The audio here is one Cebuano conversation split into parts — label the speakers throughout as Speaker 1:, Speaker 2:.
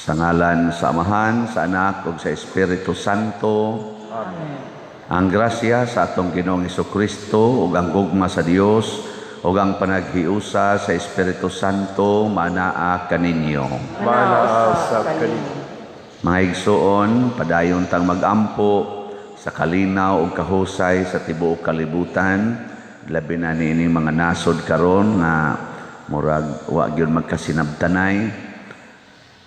Speaker 1: Sa ngalan sa Amahan, sa Anak ug sa Espiritu Santo.
Speaker 2: Amen.
Speaker 1: Ang grasya sa atong Ginoong Hesukristo ug ang gugma sa Dios ug ang panaghiusa sa Espiritu Santo manaa kaninyo.
Speaker 2: Manaa sa kaninyo.
Speaker 1: Mga igsuon, padayon tang magampo sa kalinaw ug kahusay sa tibuok kalibutan, labi na niining mga nasod karon nga murag wa gyud magkasinabtanay.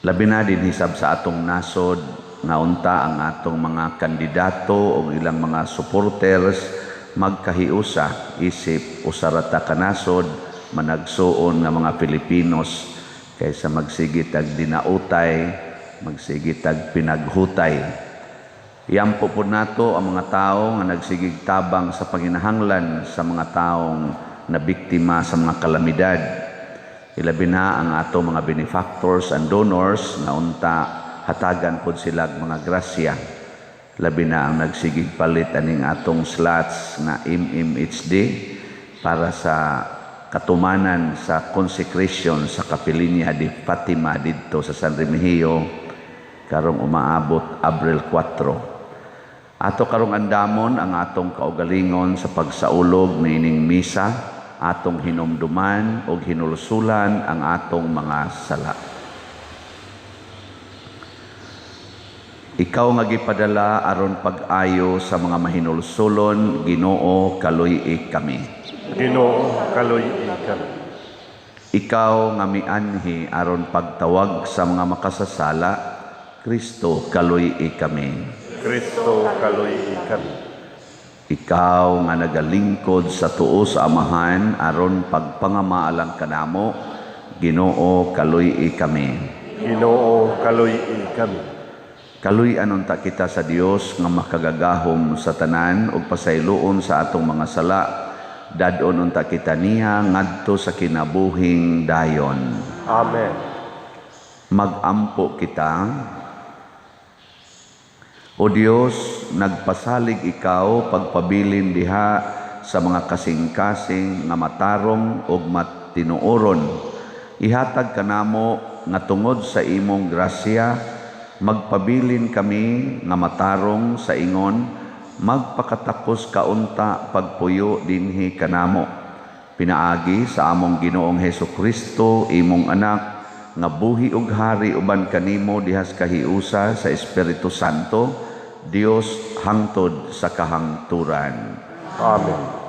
Speaker 1: Labi na din hisab sa atong nasod nga unta ang atong mga kandidato o ilang mga supporters magkahiusa isip usa ra ta ka nasod, managsuon nga mga Pilipinos kaysa magsige tag dinautay, magsige tag pinaghutay. Iampo pod nato ang mga tawo nga nagsigig tabang sa panginahanglan sa mga taong nabiktima sa mga kalamidad. Ilabi na ang ato mga benefactors and donors nga unta hatagan pod sila mga grasya. Labi na ang nagsigig palit aning atong slots na MMHD para sa katumanan sa consecration sa Kapilinya di Fatima didto sa San Remigio karong umaabot Abril 4. Ato karong andamon ang atong kaugalingon sa pagsaulog niining misa, atong hinumduman og hinulsulan ang atong mga sala. Ikaw nga gipadala aron pag-ayo sa mga mahinulsulon, Ginoo, kaluy-i kami.
Speaker 2: Ginoo, kaluy-i kami.
Speaker 1: Ikaw nga mianhi aron pagtawag sa mga makasasala, Kristo, kaluy-i kami.
Speaker 2: Kristo, kaluy-i kami.
Speaker 1: Ikaw nga nagalingkod sa tuo sa Amahan aron pagpangamaalang kanamo, Ginoo, kaluy-i kami.
Speaker 2: Ginoo, kaluy-i kami.
Speaker 1: Kaluy-an unta kita sa Dios nga makagagahom sa tanan ug pasayloon sa atong mga sala. Dad-on unta kita niya ngadto sa kinabuhing dayon.
Speaker 2: Amen.
Speaker 1: Magampo kita. O Dios, nagpasalig ikaw pagpabilin diha sa mga kasing-kasing nga matarong ug matinuoron. Ihatag kanamo nga tungod sa imong grasya magpabilin kami nga matarong sa ingon, magpakatakos kaunta pagpuyo dinhi kanamo. Pinaagi sa among Ginoong Hesukristo, imong anak, nga buhi ug hari uban kanimo dihas kahiusa sa Espiritu Santo, Dios hangtod sa kahangturan.
Speaker 2: Amen.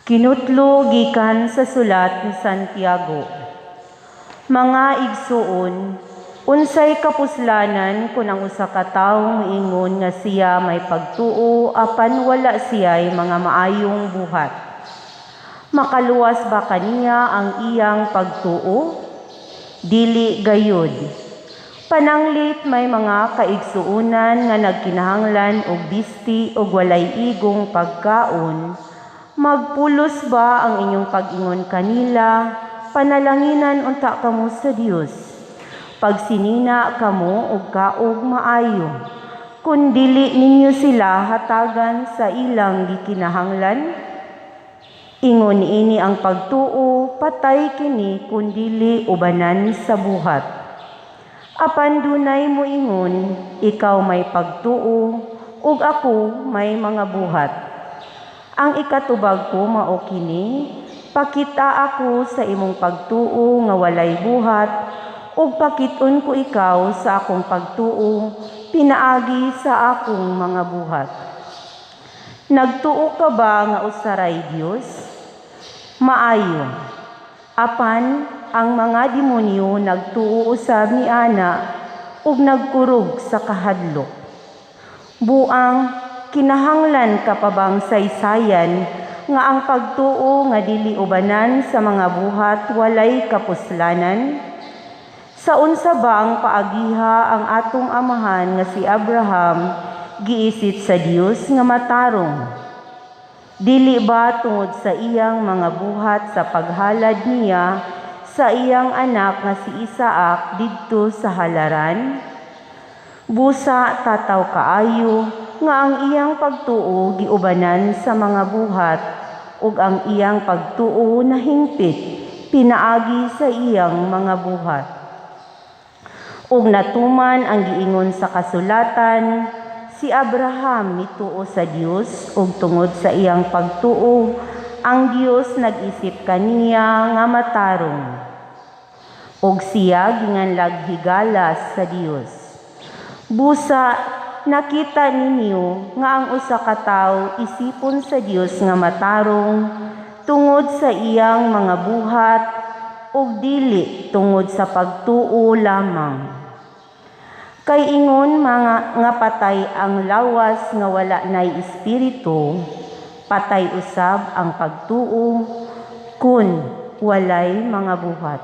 Speaker 3: Kinutlo gikan sa sulat ni Santiago. Mga igsuon, unsay kapuslanan kun ang usa ka tawo moingon nga siya may pagtuo apan wala siya'y mga maayong buhat? Makaluwas ba kaniya ang iyang pagtuo? Dili gayud. Pananglit may mga kaigsuonan nga nagkinahanglan og bisti og walay igong pagkaon. Magpulos ba ang inyong pag-ingon kanila? Panalanginan unta kamo sa Dios. Pagsinina kamo og kaog maayo. Kun dili ninyo sila hatagan sa ilang gikinahanglan, ingon ini ang pagtuo, patay kini kun dili ubanan sa buhat. Apan dunay moingon, ikaw may pagtuo ug ako may mga buhat. Ang ikatubag ko mao kini, pakita ako sa imong pagtuo nga walay buhat, ug pakit-on ko ikaw sa akong pagtuo, pinaagi sa akong mga buhat. Nagtuo ka ba nga usaray Dios? Maayo. Apan ang mga demonyo nagtuo usab ni ana ug nagkurog sa kahadlok. Buang kinahanglan ka pa bang saysayan nga ang pagtuo nga dili ubanan sa mga buhat walay kapuslanan? Sa unsa ba ang paagiha ang atong amahan nga si Abraham giisit sa Dios nga matarong? Dili ba tungod sa iyang mga buhat sa paghalad niya sa iyang anak nga si Isaac didto sa halaran? Busa tataw kaayo nga ang iyang pagtuo giubanan sa mga buhat ug ang iyang pagtuo nahingpit pinaagi sa iyang mga buhat. Ug natuman ang giingon sa kasulatan, si Abraham mituo sa Dios ug tungod sa iyang pagtuo ang Dios nag-isip kaniya nga matarong. Ug siya ginganlag higala sa Dios. Busa nakita ninyo nga ang usa ka tawo isipon sa Dios nga matarong tungod sa iyang mga buhat ug dili tungod sa pagtuo lamang. Kay ingon mga nga patay ang lawas nga wala nay espiritu, patay usab ang pagtuo kun walay mga buhat.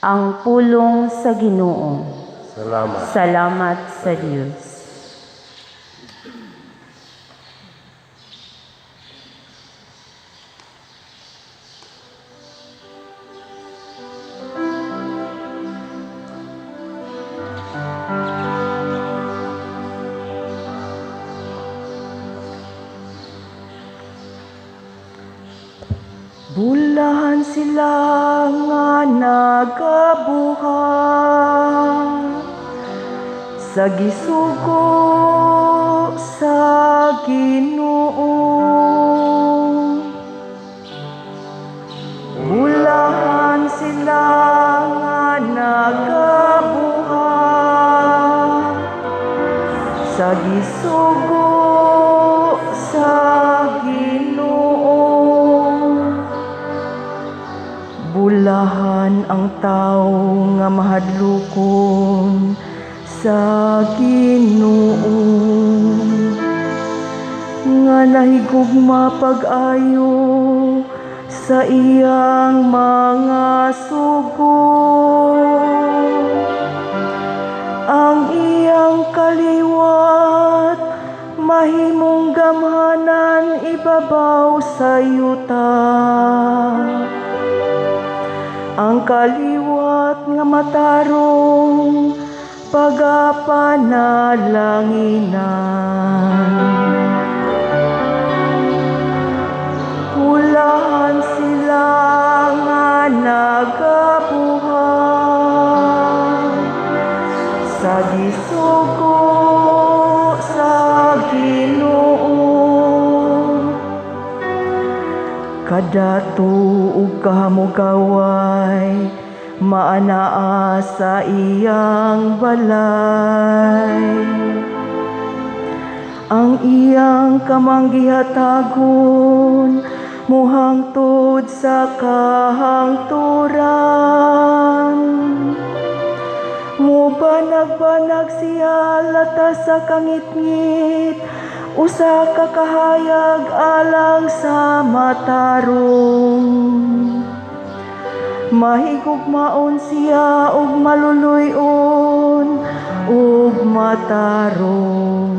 Speaker 3: Ang pulong sa Ginoo.
Speaker 2: Salamat.
Speaker 3: Salamat sa Dios.
Speaker 4: Bulahan sila nga nagabuhat sa gisugo sa Ginoo. Bulahan sila nga nagabuhat sa gisugo sa Ginoo. Bulahan ang tao nga mahadlokon sa Ginoo, nga nahigugma pag-ayo sa iyang mga sugo. Ang iyang kaliwat mahimong gamhanan ibabaw sa yuta. Ang kaliwat nga matarong pagapanalanginan. Bulahan sila nga nagabuhat sa gisugo sa Ginoo. Kadato ug kahamugaway maanaa sa iyang balay. Ang iyang kamanggihatagon muhangtod sa kahangturan. Mubanag-banag siya latas sa kangitngit, usa ka kahayag alang sa matarong. Mahigugmaon siya ug maluluy-on ug matarong.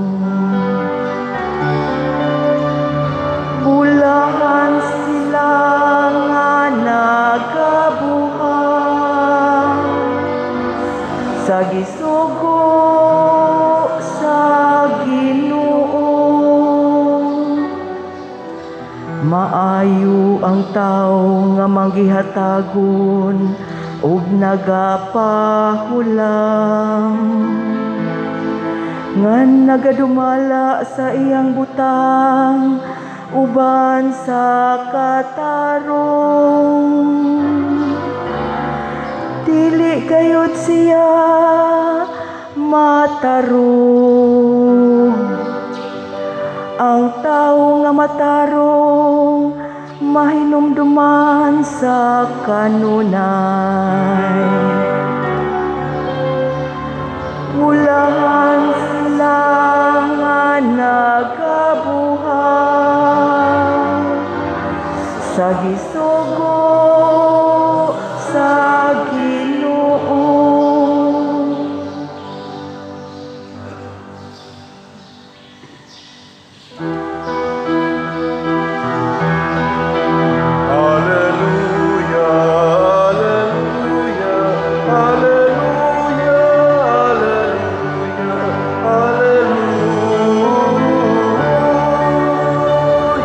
Speaker 4: Bulahan sila nga nagabuhat sa gisugo sa Ginoo. Maayo ang tawo nga manggihatagon ug nagapahulam, nga nagadumala sa iyang butang uban sa katarong. Dili gayud siya matarong. Ang tawo nga matarong mahinumduman sa kanunay. Bulahan sila nga nagabuhat sa gisugo sa Ginoo.
Speaker 2: Alleluia, alleluia, alleluia, alleluia, alleluia.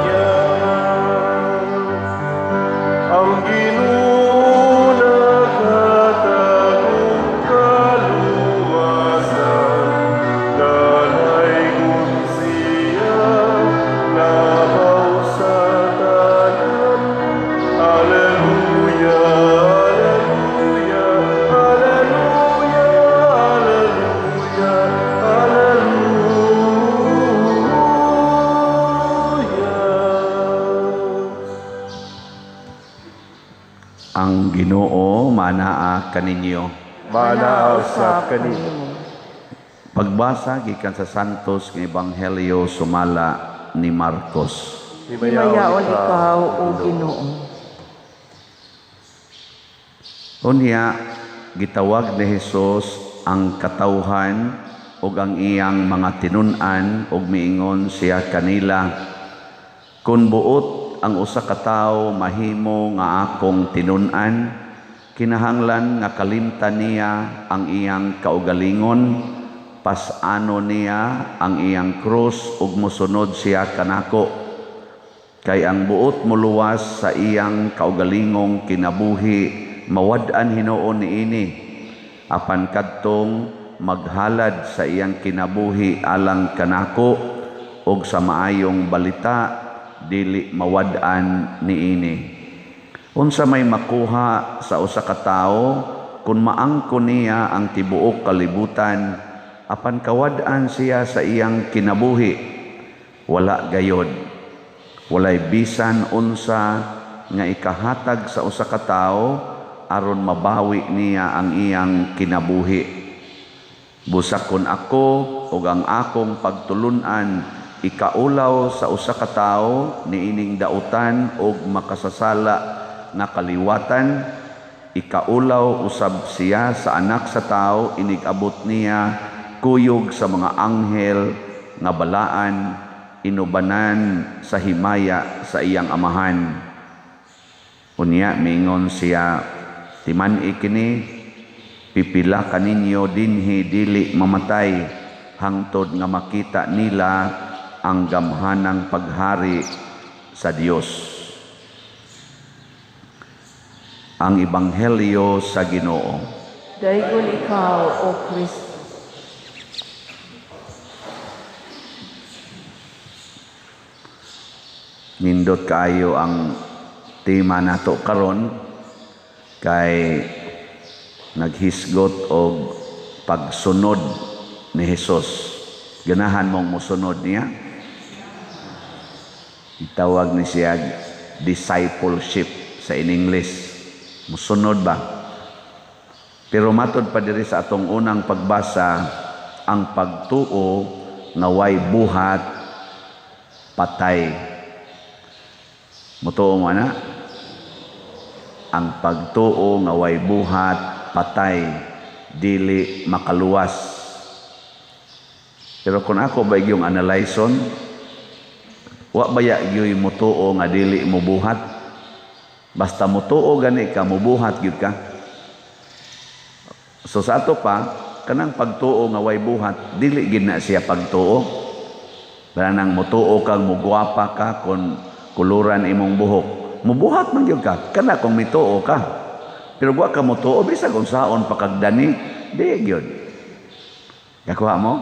Speaker 1: Ang Ginoo manaa kaninyo.
Speaker 2: Manaa usab kanimo.
Speaker 1: Pagbasa gikan sa Santos nga Ebanghelyo sumala ni Marcos.
Speaker 4: Himayaon ikaw, O Ginoo.
Speaker 1: Unya gitawag ni Hesus ang katawhan ug ang iyang mga tinun-an ug miingon siya kanila, kun buot ang usa ka tawo mahimo nga akong tinun-an, kinahanglan nga kalimtan niya ang iyang kaugalingon, pas-ano niya ang iyang krus ug mosunod siya kanako. Kay ang buot moluwas sa iyang kaugalingong kinabuhi, mawad-an hinuon niini. Apan kadtong maghalad sa iyang kinabuhi alang kanako ug sa maayong balita, dili mawad-an niini. Unsa may makuha sa usa ka tawo kun maangko niya ang tibuok kalibutan, apan kawad-an siya sa iyang kinabuhi? Wala gayod. Walay bisan unsa nga ikahatag sa usa ka tawo aron mabawi niya ang iyang kinabuhi. Busa kon ako ug ang akong pagtulun-an ikaulaw sa usa ka tawo niining dautan og makasasala nga kaliwatan, ikaulaw usab siya sa anak sa tawo inig-abot niya kuyog sa mga anghel nga balaan inubanan sa himaya sa iyang amahan. Unya mingon siya, timan-i kini, pipila kaninyo dinhi dili mamatay hangtod nga makita nila ang gamhanang paghari sa Dios. Ang Ebanghelyo sa Ginoo.
Speaker 4: Daygon ikaw, O Kristo.
Speaker 1: Nindot kaayo ang tema nato karon kay naghisgot og pagsunod ni Hesus. Ganahan mong mosunod niya? Itawag ni siya discipleship sa in English. Mosunod ba? Pero matod pa diri sa atong unang pagbasa, ang pagtuo nga way buhat patay. Mutuo mo na? Ang pagtuo nga way buhat patay, dili makaluwas. Pero kung ako ba yung analyson, wa baya gyud mutuo nga dili mubuhat? Basta mutuo gani ka, mubuhat gyud ka. So sa ato pa, kanang pagtuo nga way buhat, dili gid na siya pagtuo. Kanang mutuo kang mugwapa ka kon kuluran imong buhok, mubuhat man gyud ka, kana kung mituo ka. Pero wa ka mutuo, bisag unsaon pa kag dani, di gyud. Kakuha mo?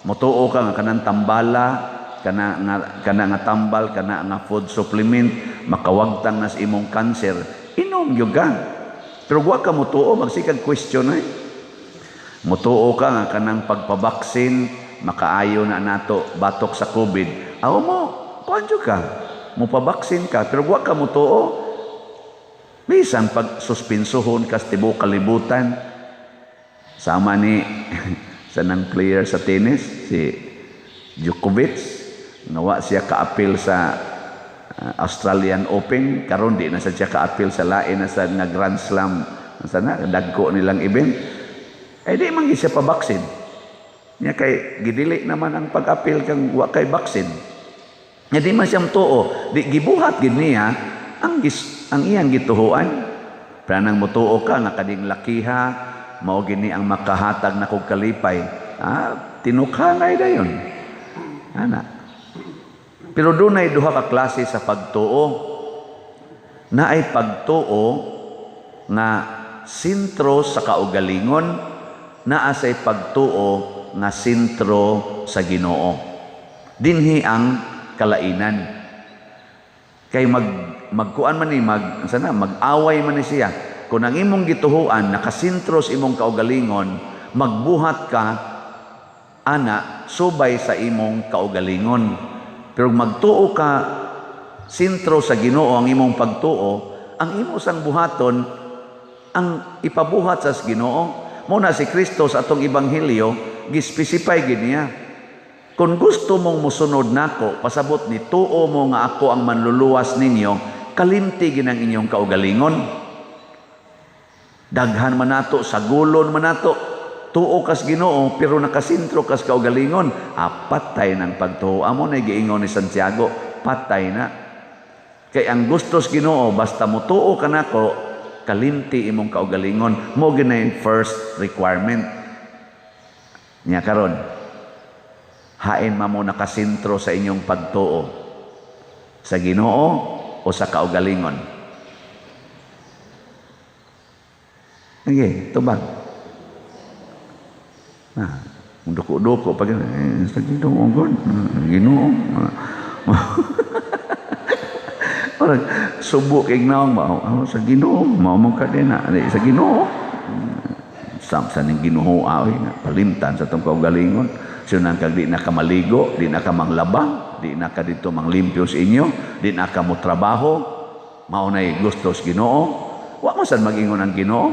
Speaker 1: Mutuo ka nga kanang tambala, kana nga tambal, kana nga food supplement, makawagtang nas imong kanser, inom gyud ka. Pero wa ka mutuo, magsikag question ay. Mutuo ka nga kanang pagpabaksin, makaayo na nato batok sa COVID. Aw mo, kuan jud ka. Mupabaksin ka, pero wa ka mutuo. Bisan pag suspinsuhon ka sa tibuok kalibutan, sama ni sa nang player sa tennis, si Djokovic, nawa siya kaapil sa Australian Open, karon di na siya kaapil sa lain na sa nga Grand Slam, sana dagko nilang event. Ay di man siya pabaksin. Nya kay gidili naman ang pag-apil kang wa kay baksin. Nya di man siya mutuo, di gibuhat gid niya ang iyang gituhuan. Pranang mutuo ka nga kading lakiha, mao gini ang makahatag na kog kalipay. Tinukhanay dayon. Ana. Pero dunay duha ka klase sa pagtuo. Naay pagtuo nga sentro sa kaugalingon, naa say pagtuo nga sentro sa Ginoo. Dinhi ang kalainan. Kay magkuan man ni mag-away man ni siya. Kung ang imong gituhuan nakasentro sa imong kaugalingon, magbuhat ka ana subay sa imong kaugalingon. Pero magtuo ka sentro sa Ginoo ang imong pagtuo, ang imo sang buhaton Ang ipabuhat sa Ginoo. Mao na si Kristo sa atong ebanghelyo gispesify gid niya. Kung gusto mong musunod nako, pasabot ni tuo mo nga ako ang manluluwas ninyo, kalimti ginang inyong kaugalingon. Daghan man nato, sagulon man nato, tuo kas Ginoo pero nakasentro kas kaugalingon, patay ng pagtuo. Amo na giingon ni Santiago, patay na. Kay ang gustos Ginoo basta mutuo ka nako, kalimti imong kaugalingon. Mo ginay first requirement. Nya karon, hain man mo nakasentro sa inyong pagtuo? Sa Ginoo o sa kaugalingon? Sige, tubag. Ah, duko-duko pag sa Ginoo god, Ginoo. Parang subo kay naong ba? Oh, sa Ginoo, mao man ka din na. Sa Ginoo. Sa ning Ginoo aoy nga palimtan sa tong kaugalingon. Siya kag di na ka maligo, di na ka manglaba, di na ka dito manglimpyo sa inyo, di na ka mo trabaho, mao nay gusto sa Ginoo. Wa mo sad mag-ingon ang Ginoo.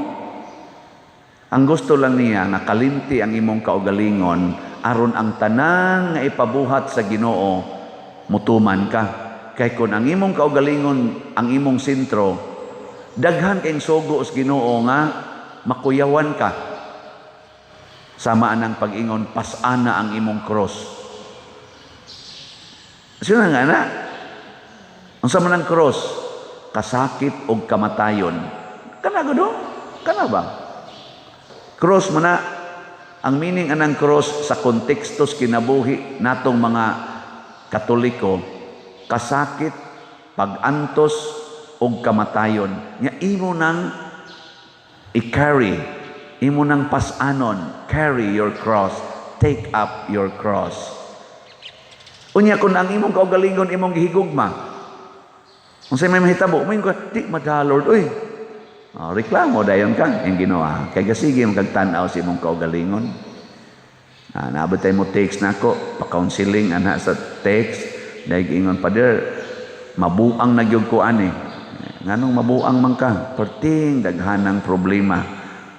Speaker 1: Ang gusto lang niya nakalimti ang imong kaugalingon aron ang tanan nga ipabuhat sa Ginoo mutuman ka. Kay kun ang imong kaugalingon ang imong sentro, daghan kayong sugo sa Ginoo nga makuyawan ka. Sama anang pag-ingon, pasana ang imong cross. Sino nga na? Unsa man ang cross? Kasakit og kamatayon. Kana gud? Kana ba? Cross man na. Ang meaning anang cross sa konteksto sa kinabuhi natong mga Katoliko, kasakit, pagantos og kamatayon. Nya imo nang i-carry, imo nang pasanon, carry your cross, take up your cross. Unya kung ang imong kaugalingon imong gihigugma, unsay may mahitabo, moingon ka, di madalord oy. Oh, reklamo dayon ka ang Ginoo. Kay gasige mo kag tan-aw sa imong kaugalingon. Ah, naabot tayo mo text nako, pa-counseling ana sa text, dahil ingon, "Father, mabuang na gyud ko ani." Nganong mabuang man ka? Perting daghanang problema.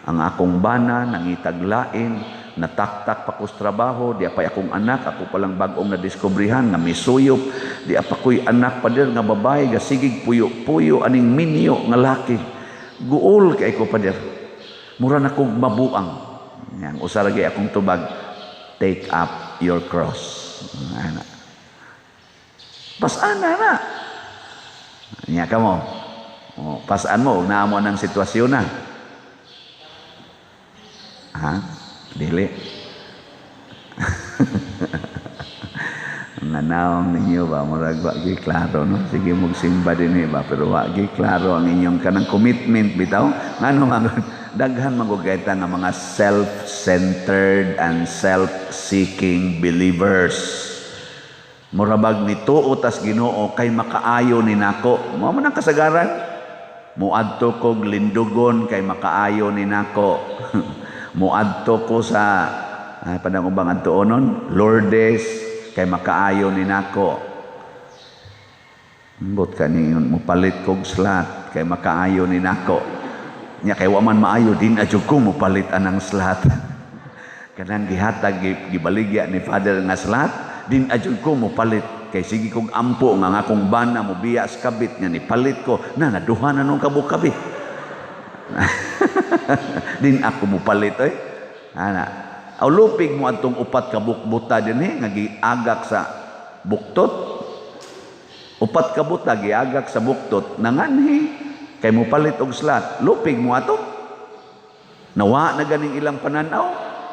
Speaker 1: Ang akong bana nangitaglain, nataktak pa ko sa trabaho, di pa akong anak, ako palang bag-ong nadiskubrihan nga misuyop, di pa ko'y anak, Father, nga babae, gasigig puyo-puyo aning minyo nga laki. Guol kay ko, Father. Mura na kog mabuang. Yang usa lagi akong tubag, take up your cross. Ana. Pasana na. Nya ka mo. O, pasaan mo, naamo ng sitwasyon na. Ha? Dili. Nanawang ninyo ba, murag wa gi klaro, no? Sige magsimba din ba, pero wa gi klaro ang inyong kanang commitment bitaw. Ngano man daghan man gud kay nga mga self-centered and self-seeking believers. Murabag nituo tas Ginoo kay makaayo ni nako. Mao man ang kasagaran. Muadto kog Lindugon kay makaayo ni nako. Muadto ko sa panang ubang adtuonon, Lourdes kay makaayo ni nako. Ambot ka ningon mupalit kog slot kay makaayo ni nako. Nya kay wa man maayo din adyo ko mupalit anang slot. Kanang gihatag gibaligya ni Father nga slot, din adyo ko mupalit kay sige kog ampo nga ang akong bana mobiya sa kabit nga nipalit ko na naduha na nung kabuk-kabit. Din ako mupalit oy. Ana. Aw lupig mo adtong upat ka bukbuta dinhi nga giagak sa buktot. Upat ka buta giagak sa buktot nanganhi kay mupalit og slot. Lupig mo ato. Nawa na ganing ilang pananaw.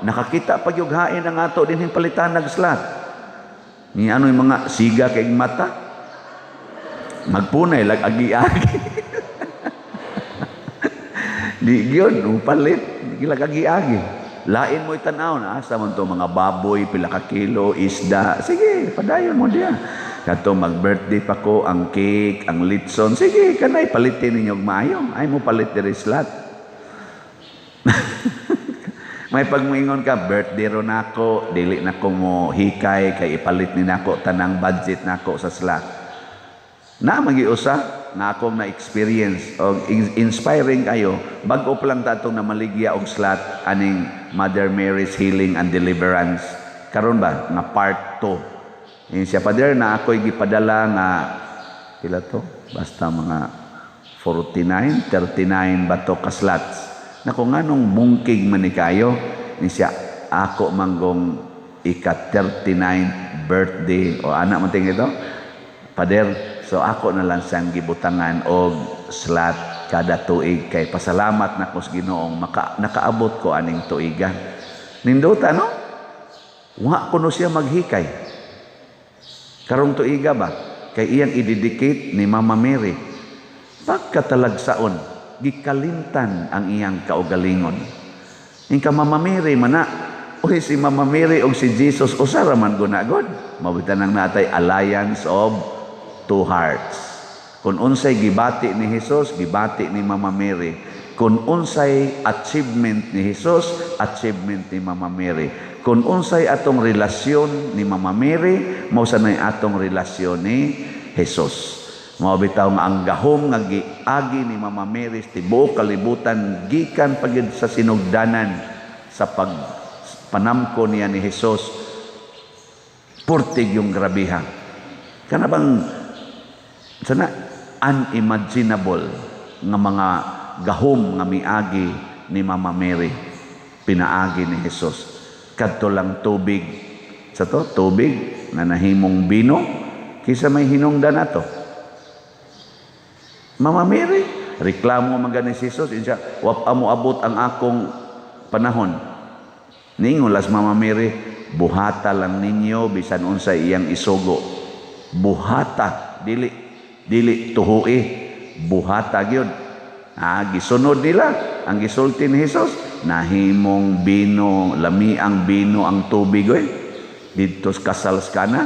Speaker 1: Nakakita pag yung hain ang ato dinhing palitan nag slot. Ni ano yung mga siga kay mata? Magpunay lag agi-agi. Di gyud mupalit, di lag agi-agi. Lain mo itanaw na asa man to mga baboy, pila ka kilo, isda. Sige, padayon mo diya. Kato mag-birthday pa ko, ang cake, ang litson. Sige, kanay palitin ninyo og maayo. Ay mo palit diri slot. May pagmuingon ka, birthday ro nako, dili na ko mo hikay kay ipalit ni nako tanang budget nako sa slot. Na magiusa. nga akong na-experience og inspiring kayo. Bag-o pa lang ta atong namaligya og slot aning Mother Mary's Healing and Deliverance karon ba nga part 2. Ingon siya, "Father, na ako'y gipadala nga pila to, basta mga 49, 39 ba to ka slots." Nako, nganong bungkig man ni kayo ni siya, ako manggong ika 39 birthday o anak mo tingin ito, Father. So ako na lang siyang gibutangan og slot kada tuig kay pasalamat na ko sa Ginoong nakaabot ko aning tuiga. Nindota, no? Wa kuno siya maghikay karong tuiga ba kay iyang i-dedicate ni Mama Mary. Pagkatalagsaon, gikalimtan ang iyang kaugalingon. Inka Mama Mary mana. Uy, si Mama Mary og si Jesus usa ra man guna god. Mabitan nang natay alliance of two hearts. Kung unsay gibati ni Jesus, gibati ni Mama Mary. Kung unsay achievement ni Jesus, achievement ni Mama Mary. Kung unsay atong relasyon ni Mama Mary, mao sa atong relasyon ni Jesus. Mao bitaw nga ang gahom nga giagi ni Mama Mary sa tibuok kalibutan gikan pa gyud sa sinugdanan sa pag panamko niya ni Jesus, purtig yung grabiha. Kana bang sana unimaginable nga mga gahom nga miagi ni Mama Mary, pinaagi ni Jesus. Kadto lang tubig sa to, tubig nga nahimong bino, kisa may hinungdan ato? Mama Mary. Reklamo man gani si Jesus siya, "Wa pa mo abot ang akong panahon." Ningon las Mama Mary, "Buhata lang ninyo bisan unsa iyang isugo." Buhata, dili dili tuhui, buhata gyud. Ah, gisunod nila ang gisulti ni Jesus, nahimong bino, lami ang bino ang tubig oy. Didto sa kasal sa Kana.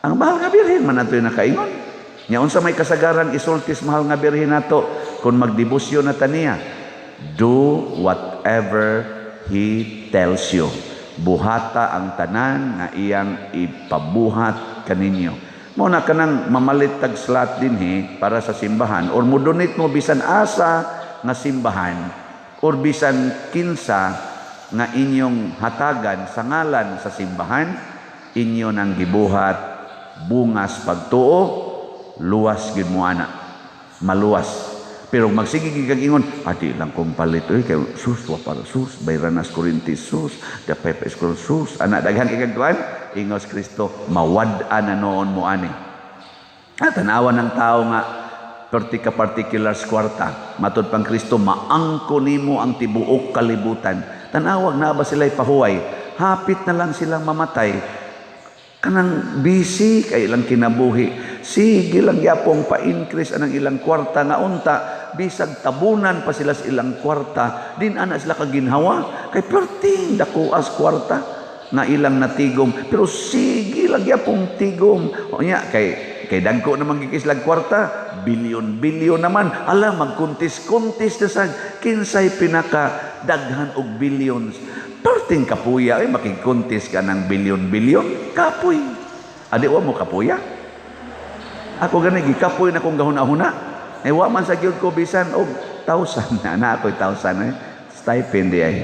Speaker 1: Ang mahal nga Birhen man ato nakaingon. Nya unsa may kasagaran isulti sa mahal nga Birhen nato kung magdebosyon na taniya? Do whatever He tells you. Buhata ang tanan nga iyang ipabuhat kaninyo. Mo na kanang mamalit tag slot dinhi para sa simbahan or mo donate mo bisan asa nga simbahan or bisan kinsa nga inyong hatagan sa ngalan sa simbahan, inyo nang gibuhat bungas pagtuo, luwas gid mo ana. Maluwas. Pero magsige gid kag ingon, "Adi lang kong palit oy kay sus wa para sus bayranas kuryente, sus dapay pa school, sus," ana daghan kay kagkuan, ingos Kristo, mawad-an na noon mo ani. Ah, tanawa ng tao nga perti ka particulars kwarta. Matod pang Kristo, maangko nimo ang tibuok kalibutan. Tanawag na ba sila pahuway? Hapit na lang silang mamatay. Kanang busy kay ilang kinabuhi. Sige lang yapong pa-increase anang ilang kwarta nga unta bisag tabunan pa sila sa ilang kwarta, din ana sila kaginhawa kay perting dakuas kwarta nga ilang natigom, pero sige lang yapong tigom. O nya kay dagko naman gikislag kwarta, bilyon bilyon naman. Ala, magkuntis-kuntis na sa kinsay pinaka daghan og billions. Perting kapuya ay makigkuntis ka ng bilyon-bilyon, kapoy. Adi wa mo kapuya? Ako gani gikapoy na kong gahuna-huna. Eh wa man sa gyud ko bisan og thousand na na ako'y thousand eh. Stipend di ay.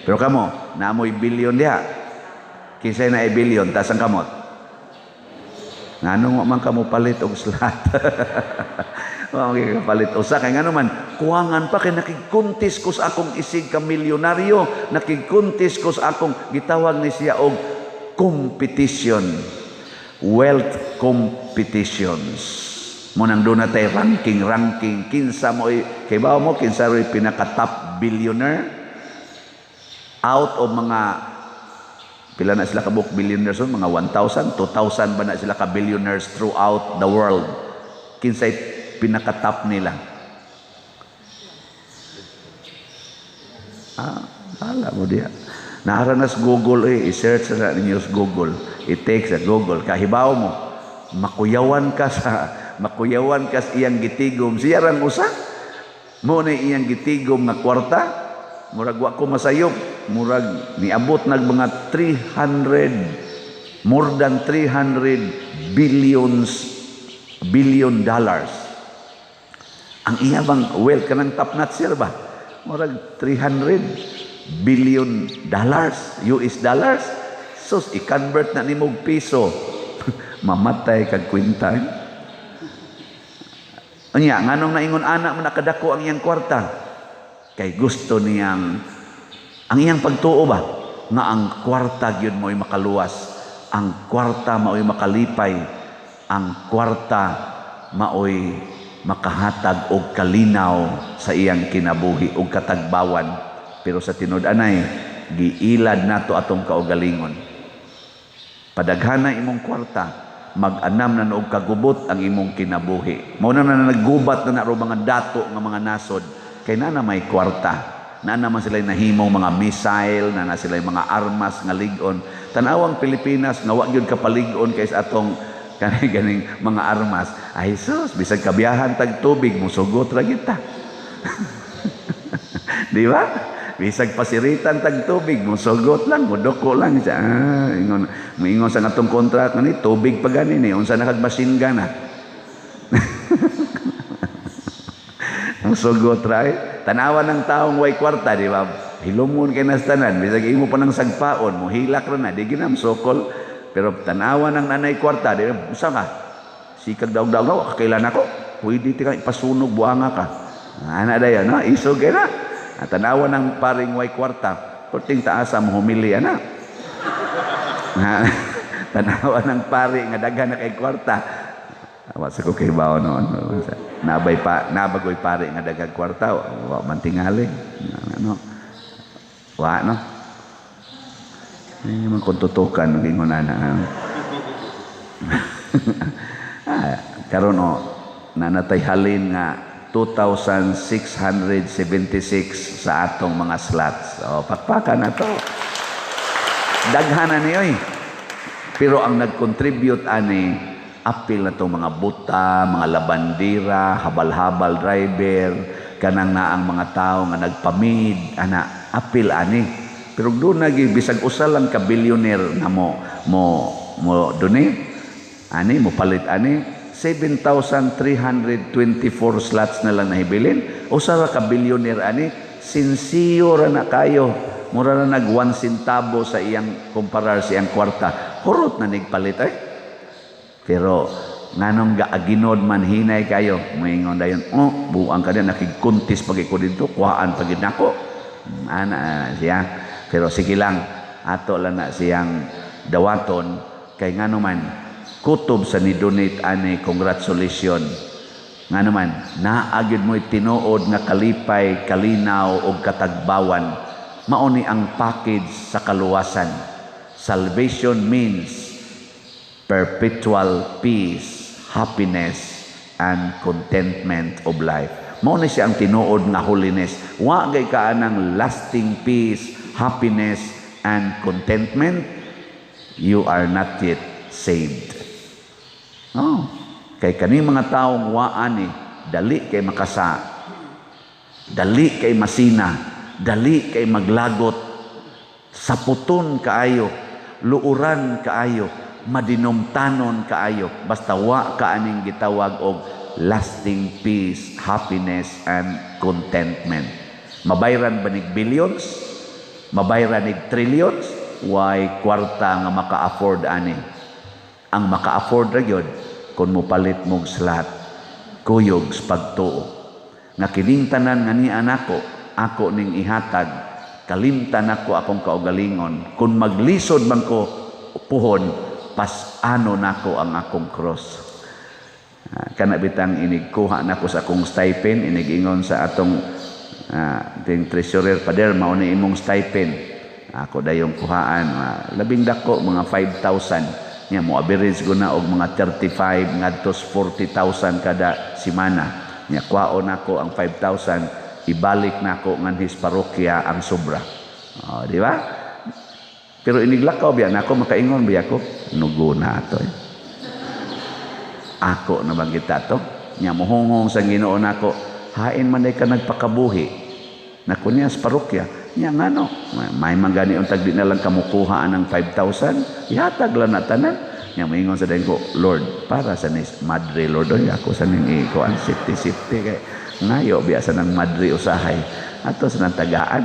Speaker 1: Pero kamo, naamoy bilyon diha. Kinsay na bilyon, taas ang kamot. Nganong wa man kamo palit og slot? Wa man kapalit usa kay ngano man kuwangan pa kay nakigkuntis ko sa akong isig ka milyonaryo, nakigkuntis ko sa akong gitawag ni siya og competition. Wealth competitions. Mo nang doon natay ranking ranking kinsa mo kay bawo mo kinsa ro'y pinaka top billionaire out of mga pila na sila kabuk billionaires, mga 1,000, 2,000 ba na sila ka billionaires throughout the world? Kinsay pinaka top nila? Ah, wala mo diya. Naara na sa Google eh, i-search na ninyo sa Google. It takes a Google. Kahibaw mo, makuyawan ka sa iyang gitigom. Siya rang usa. Mo na iyang gitigom nga kwarta. Murag wa ko masayop. Murag niabot nag mga 300, more than 300 billion dollars. Ang iya bang wealth, kanang top notcher ba? Murag $300 billion, US dollars. Sus, i-convert na nimo og piso. Mamatay kag kwenta. Eh. Unya, nganong naingon ana man nakadako ang iyang kwarta? Kay gusto niyang ang iyang pagtuo ba nga ang kwarta gyud mo'y makaluwas, ang kwarta mao'y makalipay, ang kwarta mao'y makahatag og kalinaw sa iyang kinabuhi og katagbawan. Pero sa tinud-anay, giilad nato atong kaugalingon. Padaghana imong kwarta, mag-anam na og kagubot ang imong kinabuhi. Mao na na naggubat na na mga dato nga mga nasod kay na may kwarta. Na naman sila nahimong mga missile, na na sila mga armas nga lig-on. Tan-awang Pilipinas nga wa gyud kapalig-on kay sa atong kani ganing mga armas. Ay sus, bisag kabiyahan tag tubig, musugot ra kita. Di ba? Bisag pasiritan tag tubig, musugot lang, muduko lang siya. Ah, ingon, moingon sa atong contract ni tubig pa gani ni unsa na kag machine gun ah. Musugot ra eh. Tanawan ng taong way kwarta, di ba? Hilumon kay nas tanan, bisag imo pa nang sagpaon, mohilak ra na, di ginam sokol. Pero tanawan ng nanay kwarta, di ba? Usa ka. Sikag daog-daog, kailan ako? Pwede ti ka ipasunog buanga ka. Ana dayon, no? Isog kay na. Tanawan ng paring way kwarta, perting taasa mo humili ana. Tanawan ng pari nga daghan na kay kwarta. Wa sa ko kay bawo noon. Nabay pa, nabagoy pari nga daghang kwarta, wa man tingali. Ano? Wa no. Eh man kun tutukan ingon ana. Karon o nanatay halin nga 2,676 sa atong mga slots. O, pakpakan na to. Daghan na ni oy. Pero ang nag-contribute ani apil na itong mga buta, mga labandira, habal-habal driver, kanang na ang mga tao nga nagpamid, ana, apil ani. Pero doon nagi bisag usa lang ka billionaire nga mo mo mo donate ani, mo palit ani, 7,324 slots na lang nahibilin. Usa ra ka billionaire ani, sinsiyo ra na kayo. Mura na nag 1 centavo sa iyang kumparar sa iyang kwarta. Hurot na nigpalit ay. Pero nganong gaaginod man hinay kayo, moingon dayon, oh, buang ka din nakigkuntis pag iko didto, kuhaan pag nako. Ana siya. Pero sige lang, ato lang na siyang dawaton kay ngano man kutob sa ni-donate ani, congratulations. Ngano man naa gyud mo'y tinuod nga kalipay, kalinaw og katagbawan. Mao ni ang package sa kaluwasan. Salvation means perpetual peace, happiness, and contentment of life. Mao ni siya ang tinuod nga holiness. Wa gay ka anang lasting peace, happiness, and contentment, you are not yet saved. No. Kay kani mga taong wa ani, dali kay makasa, dali kay masina, dali kay maglagot, saputon kaayo, luuran kaayo, madinumtanon kaayo, basta wa ka aning gitawag og lasting peace, happiness, and contentment. Mabayran ba nig billions? Mabayran nig trillions? Way kwarta nga maka-afford ani. Ang maka-afford ra gyud kung mopalit mog slot, kuyog sa pagtuo. Nga kining tanan nga ni anako, ako ning ihatag, kalimtan nako akong kaugalingon. Kung maglisod man ko puhon, pas-ano nako ang akong cross. Kana bitang inigkuha nako sa akong stipend, inigingon sa atong ting treasurer, Pader, mao ni imong stipend. Ako dayong kuhaan, labing dako mga 5,000. Nya mo average ko na og mga 35 ngadto 40,000 kada semana. Nya kuhaon nako ang 5,000, ibalik nako nganhis parokya ang sobra. Oh, di ba? Pero iniglakaw biya nako, makaingon biya ko, nugo na ato. Eh. Ako na bang kita to? Nya mohonghong sa Ginoo nako, hain man day ka nagpakabuhi. Nako niya sa parokya. Nya ngano, may man gani untag di na lang kamukuha ang 5,000, ihatag lang na tanan. Nya moingon sa dayon ko, Lord, para sa nis Madre Lord, oy, ako sa ning ikuan safety safety kay Ngayo biya sa nang madre usahay. Ato sa nang tagaan.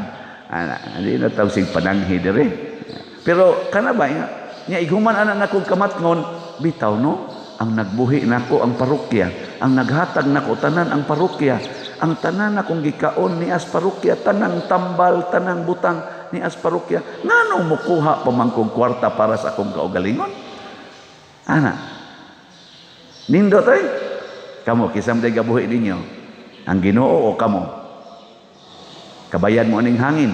Speaker 1: Ana, di na tawag sig pananghi dire. Pero kana ba nga nya ighuman ana nako kamatngon bitaw, no, ang nagbuhi nako ang parokya, ang naghatag nako tanan ang parokya, ang tanan akong gikaon ni as parokya, tanang tambal, tanang butang ni as parokya, nganong mukuha pa man kog kwarta para sa akong kaugalingon? Ana, nindot ay. Kamo, kinsa man gabuhi ninyo, ang Ginoo o kamo? Kabayad mo aning hangin?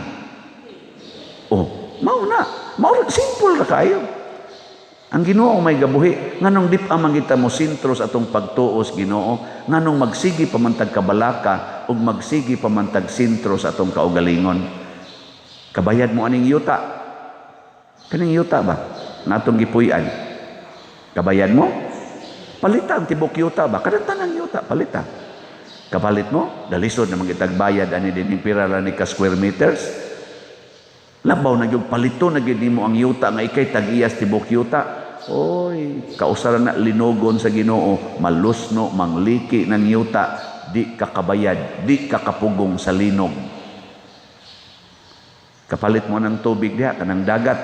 Speaker 1: Oh, mao na. Mao, simple ra kayo. Ang Ginoo may gabuhi. Nganong di pa man kita mo sentro sa atong pagtuo sa Ginoo? Nganong magsigi pa man tag kabalaka ug magsigi pa man tag sentro sa atong kaugalingon? Kabayad mo aning yuta? Kaning yuta ba? Nga atong gipuy-an. Kabayad mo? Palita ang tibok yuta ba? Kanang tanang yuta, palita. Kapalit mo? Dalisod na magitag bayad ani din pira ra ni ka square meters. Labaw na gyud palito na gyud nimo ang yuta nga ikay tag-iyas tibok yuta. Oy, kausaran na linugon sa Ginoo, malusno mangliki ng yuta, di ka kabayad, di ka kapugong sa linog. Kapalit mo ng tubig diha kanang dagat.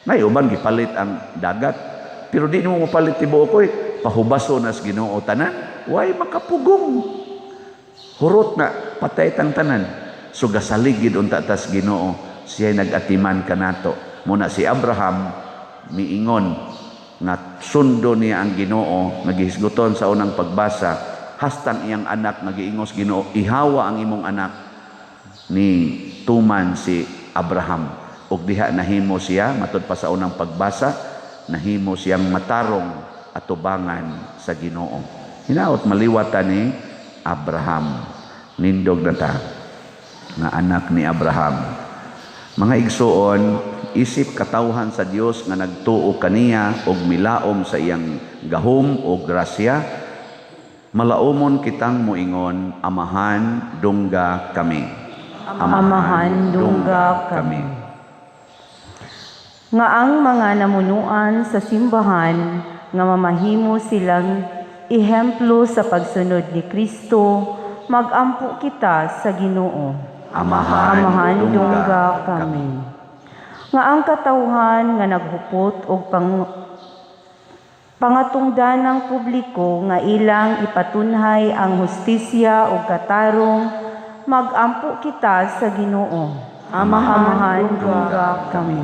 Speaker 1: Nay uban gipalit ang dagat, pero di nimo mapalit tibuok oy, pahubaso na sa Ginoo tanan, way makapugong. Hurot na patay tang tanan. So gasaligid unta tas Ginoo, siya nag-atiman kanato. Muna si Abraham miingon nga sundo niya ang Ginoo, nagihisguton sa unang pagbasa, hastang iyang anak nagiingos Ginoo, ihawa ang imong anak, ni tuman si Abraham. Ug diha nahimo siya, matud pa sa unang pagbasa, nahimo siyang matarong atubangan sa Ginoo. Hinaot maliwatan ni Abraham. Nindog na ta nga anak ni Abraham. Mga igsuon, isip katawhan sa Dios nga nagtuo kaniya og milaom sa iyang gahom o grasya, malaumon kitang moingon, Amahan, dungga kami.
Speaker 3: Amahan, dungga kami. Nga ang mga namunuan sa simbahan nga mamahimo silang ehemplo sa pagsunod ni Kristo, magampo kita sa Ginoo.
Speaker 1: Amahan,
Speaker 3: Amahan, dungga kami. Nga ang katawhan nga naghupot og pangatungdanang publiko nga ilang ipatunhay ang hustisya ug katarong, magampo kita sa Ginoo.
Speaker 4: Amahan,
Speaker 3: Amahan, dungga kami.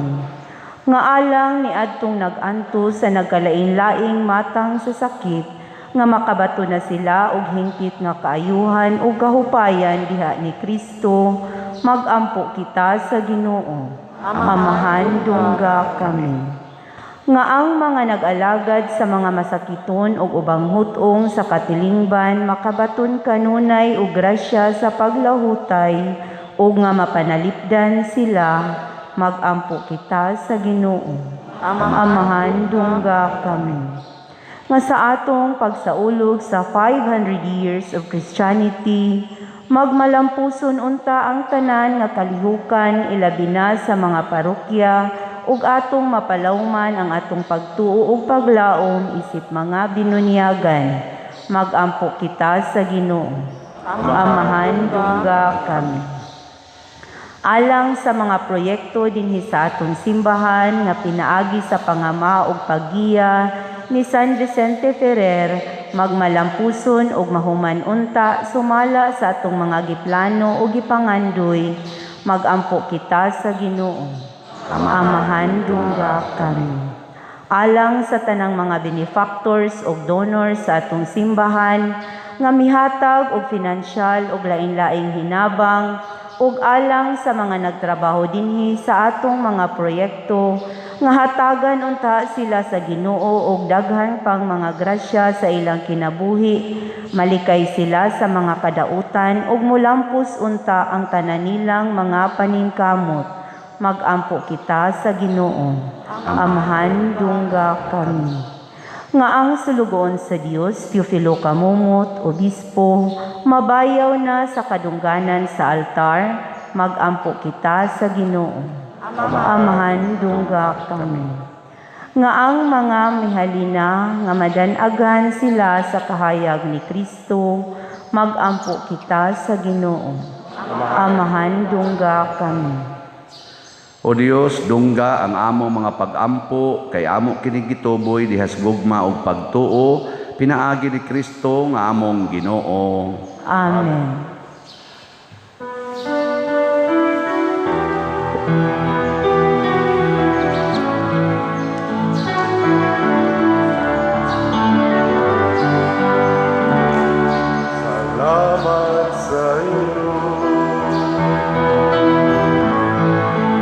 Speaker 3: Nga alang ni adtong nag-antos sa nagkalain-laing matang sa sakit, nga makabato na sila og hingpit nga kaayuhan ug kahupayan diha ni Kristo, magampo kita sa Ginoo. Amahan, dungga kami. Nga ang mga nag-alagad sa mga masakiton ug ubang hutong sa katilingban makabaton kanunay og grasya sa paglahutay ug nga mapanalipdan sila, magampo kita sa Ginoo. Amahan, dungga kami. Nga sa atong pagsaulog sa 500 years of Christianity, magmalampuson unta ang tanan nga kalihukan, ilabi na sa mga parokya, ug atong mapalawman ang atong pagtuo ug paglaom isip mga binunyagan. Magampo kita sa Ginoo. Amahan, dungga kami. Alang sa mga proyekto dinhi sa atong simbahan nga pinaagi sa pangama ug paggiya ni San Vicente Ferrer, magmalampuson ug mahuman unta sumala sa atong mga giplano ug gipangandoy, magampo kita sa Ginoo. Amahan, dungga kami. Alang sa tanang mga benefactors ug donors sa atong simbahan nga mihatag og finansyal ug lain-laing hinabang, ug alang sa mga nagtrabaho dinhi sa atong mga proyekto, nga hatagan unta sila sa Ginoo og daghan pang mga grasya sa ilang kinabuhi, malikay sila sa mga kadautan ug mulampos unta ang tanan nilang mga paningkamot. Magampo kita sa Ginoo. Amahan, dungga kami. Nga ang sulugoon sa Dios, Teofilo Camomot, Obispo, mabayaw na sa kadungganan sa altar, magampo kita sa Ginoo. Amahan, dungga kami. Nga ang mga mihalina nga madanagan sila sa kahayag ni Kristo, Magampo kita sa Ginoo. Amahan, dungga kami.
Speaker 1: O Dios, dungga ang among mga pagampo kay amo kini gituboy dihas gugma ug pagtuo pinaagi ni Kristo nga among Ginoo.
Speaker 3: Amen.
Speaker 2: Salamat sa iyo,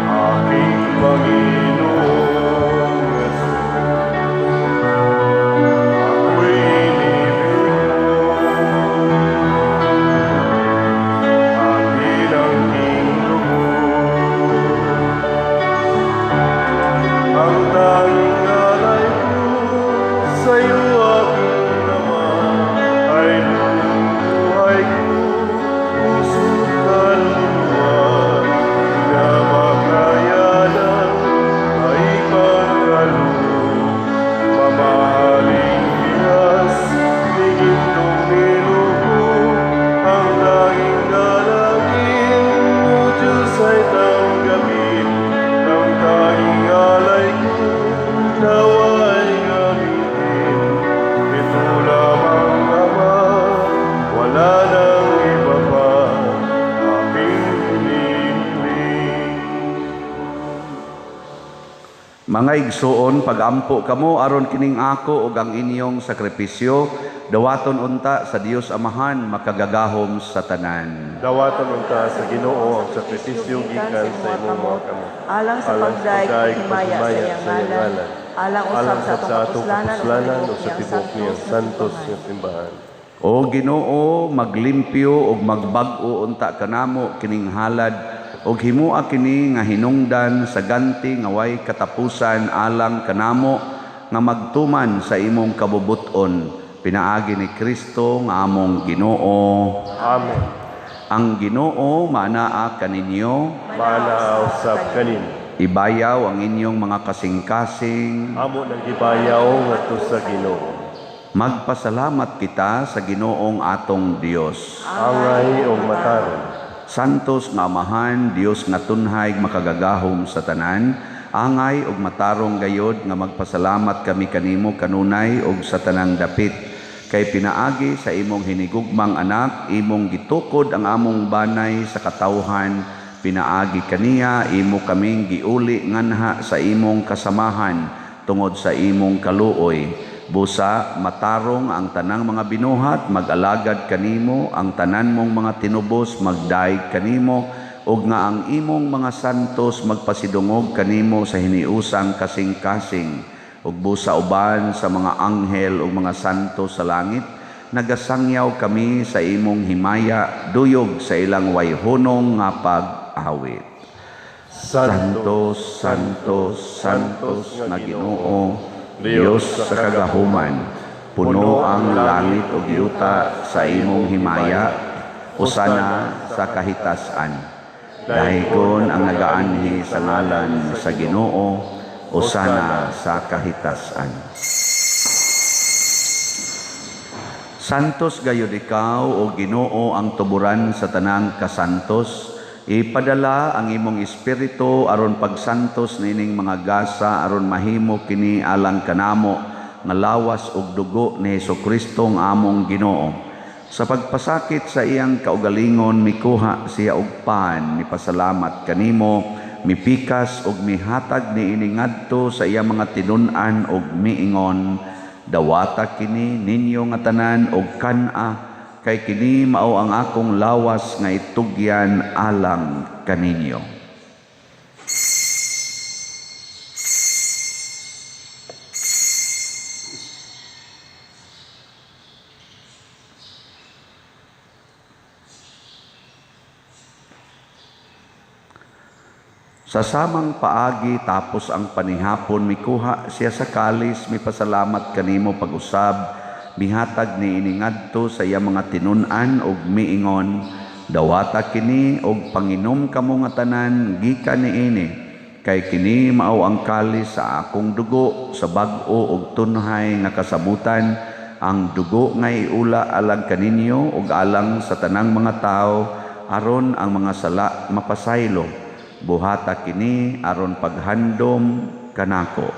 Speaker 2: aking Panginoong Jesus. Ako'y inibig mo at inangking lubos. Ang tanging alay ko sa iyo, aking Ama, ay buhay ko, puso't kaluluwa, na makayanan ay pagkaloob, mamahaling bigas, ni gintong nilubog, ang tanging dalangin, O Diyos, ay tanggapin, ang tanging alay ko, nawa'y gamitin. Ito lamang, Ama, wala nang iba pa, aking hinihiling.
Speaker 1: Mga igsuon, pagampo kamo aron kining ako ug ang inyong sakripisyo dawaton unta sa Dios Amahan makagagahom sa tanan.
Speaker 2: Dawaton unta sa Ginoo ang sakripisyo gikan sa imong mga kamot.
Speaker 4: Alang sa pagdayeg paghimaya sa iyang ngalan, alang usab sa atong kapuslanan
Speaker 2: ug sa tibuok niyang santos nga simbahan.
Speaker 1: O Ginoo, maglimpyo ug magbag-o unta kanamo kining halad ug himoa kini nga hinungdan sa ganti nga way katapusan alang kanamo nga magtuman sa imong kabubut-on pinaagi ni Kristo nga among Ginoo.
Speaker 2: Amen.
Speaker 1: Ang Ginoo maanaa kaninyo,
Speaker 2: Maanaa usab kanimo.
Speaker 1: Ibayaw ang inyong mga kasing-kasing.
Speaker 2: Amo nang gibayaw ngadto sa Ginoo.
Speaker 1: Magpasalamat kita sa Ginoong atong Dios.
Speaker 2: Angay og matarong.
Speaker 1: Santos nga Amahan, Dios nga tunhay makagagahom sa tanan, angay og matarong gayod nga magpasalamat kami kanimo kanunay og sa tanang dapit. Kay pinaagi sa imong hinigugmang anak, imong gitukod ang among banay sa katawhan, pinaagi kaniya imo kaming giuli nganha sa imong kasamahan tungod sa imong kaluoy. Busa matarong ang tanang mga binuhat, mag-alagad kanimo, ang tanan mong mga tinubos magdaig kanimo, ug nga ang imong mga santos magpasidungog kanimo sa hiniusang kasing-kasing. Ug busa uban sa mga anghel ug mga santos sa langit, nagasangyaw kami sa imong himaya, duyog sa ilang wayhunong nga pag-awit. Santos, Santos, Santos nga Ginoo, Dios sa kagahuman, puno ang langit ug yuta sa imong himaya, usana sa kahitasan. Dahikon ang nagaanhi sa ngalan sa Ginoo, usana sa kahitasan. Santos gayud ikaw, o Ginoo, ang tuburan sa tanang kasantos. Ipadala ang imong espiritu aron pagsantos nining mga gasa aron mahimo kini alang kanamo nga lawas ug dugo ni Hesukristo nga among Ginoo. Sa pagpasakit sa iyang kaugalingon mikuha siya og pan, mipasalamat kanimo, mipikas ug mihatag niini ngadto sa iyang mga tinun-an ug miingon, dawata kini ninyo nga tanan og kan-a, kay kini mao ang akong lawas nga itugyan alang kaninyo. Sa samang paagi tapos ang panihapon mikuha siya sa kalis, mipasalamat kanimo pag-usab, mihatag ni iningadto sa iya mga tinun-an og miingon, dawata kini og panginom kamo nga tanan gikan niini, kay kini mao ang kalis sa akong dugo sa bag-o og tunhay nga kasabutan Ang dugo nga iula alang kaninyo ug alang sa tanang mga tawo aron ang mga sala mapasaylo. Buhata kini aron paghandom kanako.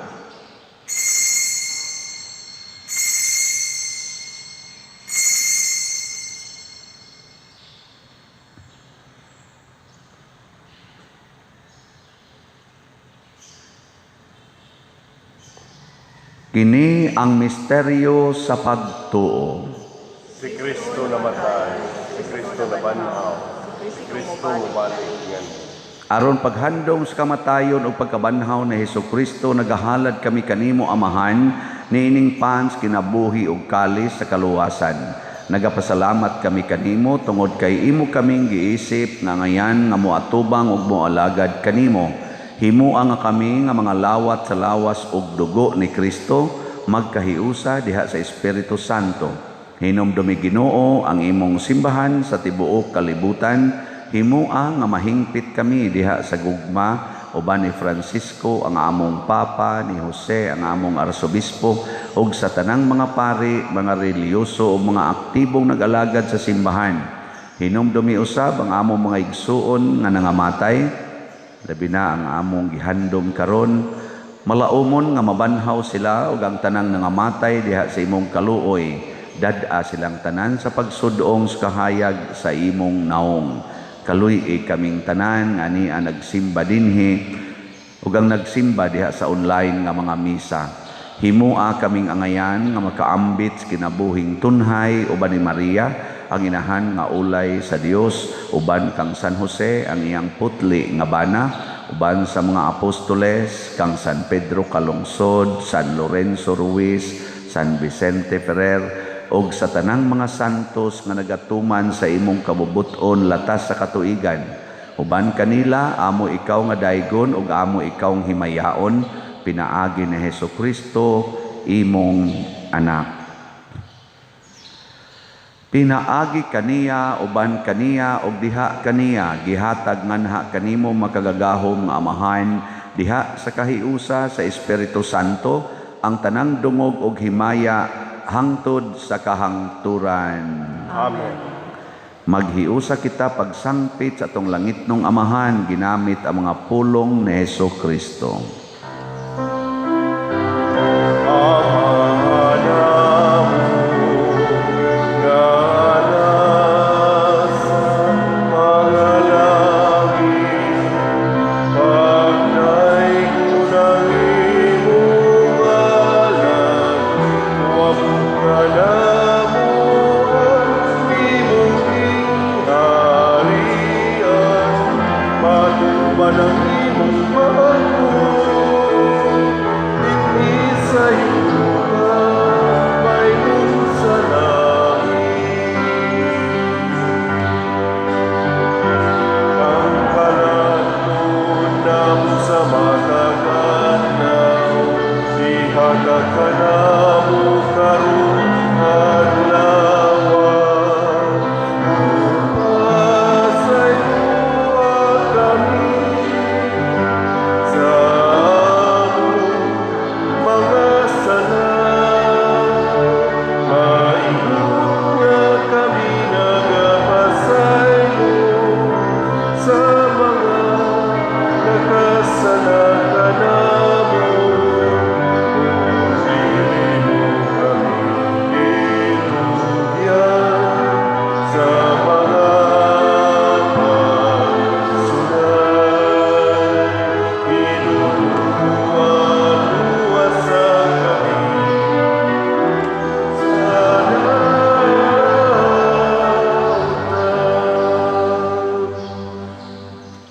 Speaker 1: Kini ang misteryo sa pagtuo.
Speaker 2: Si Kristo namatay, si Kristo nabanhaw, si Kristo mubalik nganhi.
Speaker 1: Aron paghandom sa kamatayon ug pagkabanhaw ni Hesukristo, nagahalad kami kanimo, Amahan, niining pans kinabuhi ug kalis sa kaluwasan. Nagapasalamat kami kanimo tungod kay imo kaming giisip nga ngayan nga moatubang ug moalagad kanimo. Himoa nga kami nga mga lawat sa lawas ug dugo ni Kristo magkahiusa diha sa Espiritu Santo. Hinumdumi, Ginoo, ang imong simbahan sa tibuok kalibutan. Himoa nga mahingpit kami diha sa gugma uban ni Francisco ang among Papa, ni Jose ang among Arsobispo, ug sa tanang mga pari, mga relihiyoso ug mga aktibong nag-alagad sa simbahan. Hinumdumi usab ang among mga igsuon nga nangamatay, labi na ang among gihandom karon. Malaumon nga mabanhaw sila ug ang tanang nangamatay diha sa imong kaluoy. Dad-a silang tanan sa pagsudong sa kahayag sa imong naong. Kaluy-i kaming tanan nga ania nagsimba dinhi ug ang nagsimba diha sa online nga mga misa. Himoa kaming angayan nga makaambit sa kinabuhing tunhay uban ni Maria, ang inahan nga ulay sa Dios, uban kang San Jose, ang iyang putli nga bana, uban sa mga apostoles, kang San Pedro Calungsod, San Lorenzo Ruiz, San Vicente Ferrer, ug sa tanang mga santos nga nagatuman sa imong kabubut-on latas sa katuigan. Uban kanila, amo ikaw nga daygon ug amo ikaw himayaon, pinaagi ni Hesukristo, imong anak. Pinaagi kaniya, uban kaniya, ug diha kaniya, gihatag nganha kanimo makagagahom nga Amahan, diha sa kahiusa sa Espiritu Santo, ang tanang dungog ug himaya hangtod sa kahangturan.
Speaker 2: Amen.
Speaker 1: Maghiusa kita pagsangpit sa atong langitnong Amahan, ginamit ang mga pulong ni Hesukristo.
Speaker 2: Ama namo nga nasa mga langit, pagdaygon ang imong ngalan, moabot kanamo ang imong gingharian, matuman ang imong matuod dinhi sa yuta maingon sa langit. Ang palaton namo sa matag adlaw, ihatag kanamo karong adlaw. Ug pasayloa kami sa among mga sala, maingon nga kami nagapasaylo sa mga nakasala kanamo. Dili mo kami itugyan sa mga pagsulay. Hinuon, luwasa kami sa dautan.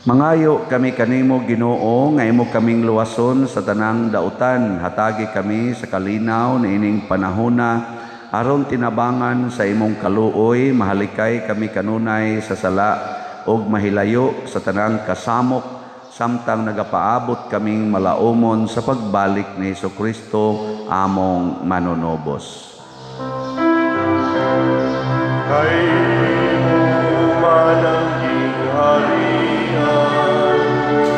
Speaker 1: Mangayo kami kanimo, Ginoo, nga imo kaming luwason sa tanang dautan. Hatagi kami sa kalinaw niining panahona aron tinabangan sa imong kaluoy mahalikay kami kanunay sa sala ug mahilayo sa tanang kasamok samtang nagapaabot kaming malaumon sa pagbalik ni Hesukristo among manunobos.
Speaker 2: Kay imo man ang gingharian,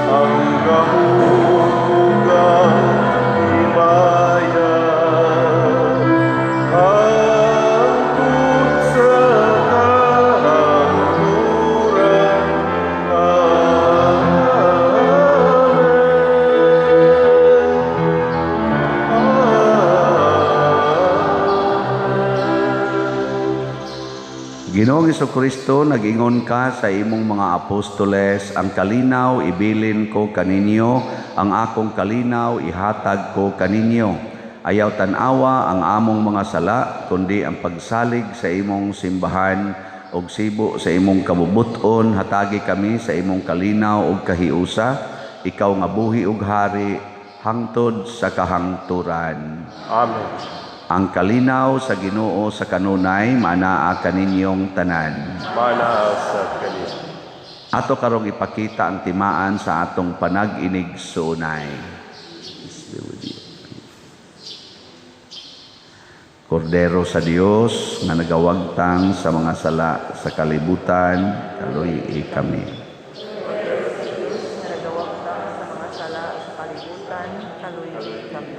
Speaker 2: ang gahom ug ang himaya.
Speaker 1: Ginoong Kristo, nag-ingon ka sa imong mga apostoles, "Ang kalinaw ibilin ko kaninyo, ang akong kalinaw ihatag ko kaninyo. Ayaw tan-awa ang among mga sala, kundi ang pagsalig sa imong simbahan ug sibo sa imong kabubut-on, hatagi kami sa imong kalinaw ug kahiusa, ikaw nga buhi ug hari hangtod sa kahangturan."
Speaker 2: Amen.
Speaker 1: Ang kalinaw sa Ginoo sa kanunay maanaa kaninyong tanan.
Speaker 2: Maanaa sad kanimo.
Speaker 1: Ato karong ipakita ang timaan sa atong panag-inigsuonay. Peace be with you. Kordero sa Dios nga nagawagtang sa mga sala sa kalibutan, kaluy-i kami.
Speaker 4: Nga nagawagtang sa mga sala sa kalibutan, kaluy-i kami.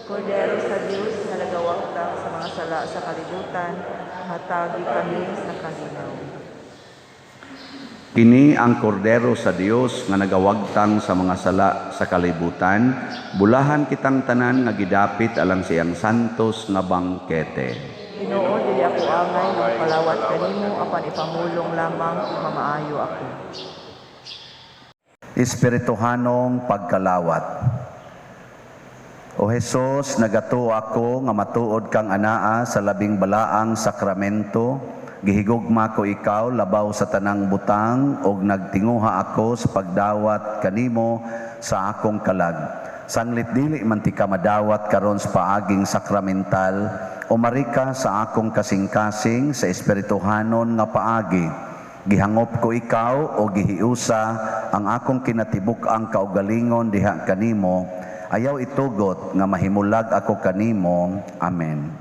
Speaker 4: Kordero sa Dios nga nagawagtang sa mga sala sa kalibutan, hatagi kami sa kalinaw.
Speaker 1: Kini ang Kordero sa Dios nga nagawagtang sa mga sala sa kalibutan, bulahan kitang tanan nga gidapit alang siyang santos nga bangkete.
Speaker 4: Ginoo, dili ako angay nga mokalawat kanimo, apan ipamulong lamang ug mamaayo ako.
Speaker 1: Espirituhanong pagkalawat. O Hesus, nagatuo ako nga matuod kang anaa sa labing balaang sakramento. Gihigugma ko ikaw labaw sa tanang butang ug nagtinguha ako sa pagdawat kanimo sa akong kalag. Sanglit dili man tika madawat karon sa paaging sakramental, umari ka sa akong kasing-kasing sa espirituhanon nga paagi. Gihangop ko ikaw o gihiusa ang akong kinatibuk-ang kaugalingon diha kanimo. Ayaw itugot nga mahimulag ako kanimo. Amen.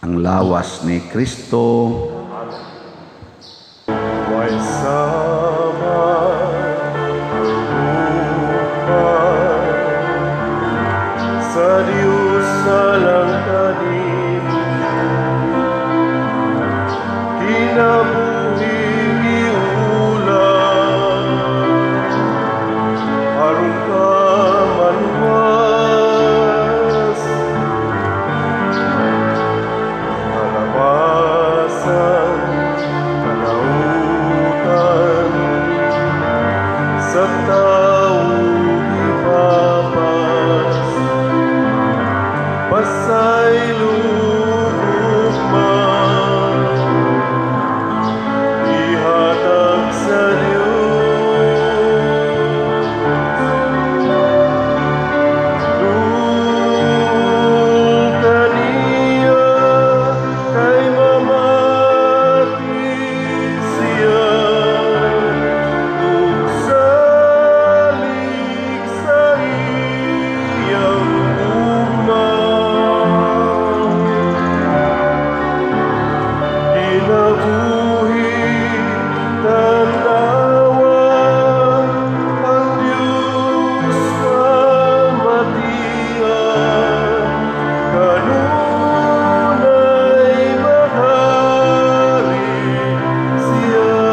Speaker 1: Ang lawas ni Kristo.
Speaker 2: Way sama upay sa Diyos alang kanimo, kinabuhi giulam aron ka maluwas, kalawasan, kalautan sa tao gipapas, pasaylo gugma ihatag sa Dios. Dul kaniya kay mamati siya ug salig sa iyang gugma. Kinabuhi tan-awa ang Diyos pamatian, kanunay mahari siya. Hinaut,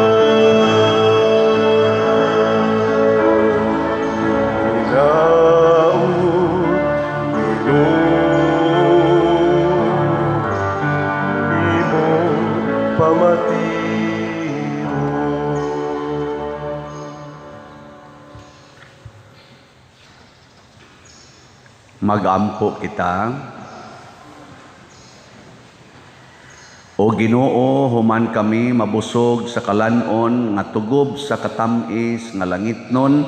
Speaker 2: Ginoo, imong pamation.
Speaker 1: Magampo kita. O Ginoo, human kami mabusog sa kalanon nga tugob sa katamis nga langitnon,